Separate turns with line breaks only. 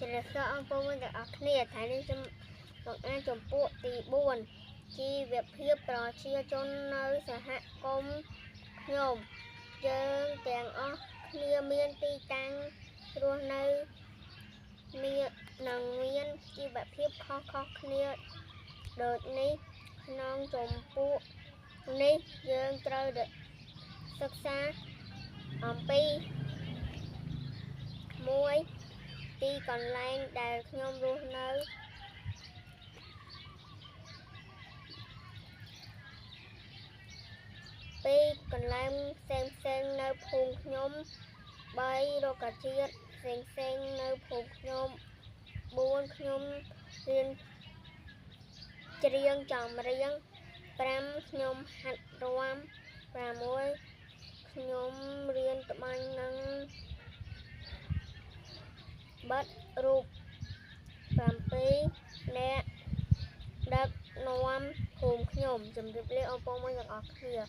ជំរាបសួរអង្គប្អូនទាំងអស់គ្នាថ្ងៃនេះខ្ញុំបង្អានចំពោះទី4ជីវភាពប្រជាជននៅសហគមន៍ខ្ញុំយើងទាំងអស់គ្នាមានទីតាំងរស់នៅមាននិងមានជីវភាពខុសៗគ្នាដូចនេះក្នុងចំពោះនេះយើងត្រូវសិក្សាអំពី1ទីកន្លែងដែលខ្ញុំរស់នៅ2កន្លែងផ្សេងផ្សេងនៅភូមិខ្ញុំ3រុក្ខជាតិផ្សេងផ្សេងនៅភូមិខ្ញុំ4ខ្ញុំរៀនច្រៀងចម្រៀង5ខ្ញុំហាត់រាំ6ខ្ញុំរៀនត្បាញនិងបិទរូប7អ្នកដឹកនាំភូមិខ្ញុំជម្រាបលាបងប្អូនទាំងអស់គ្នា។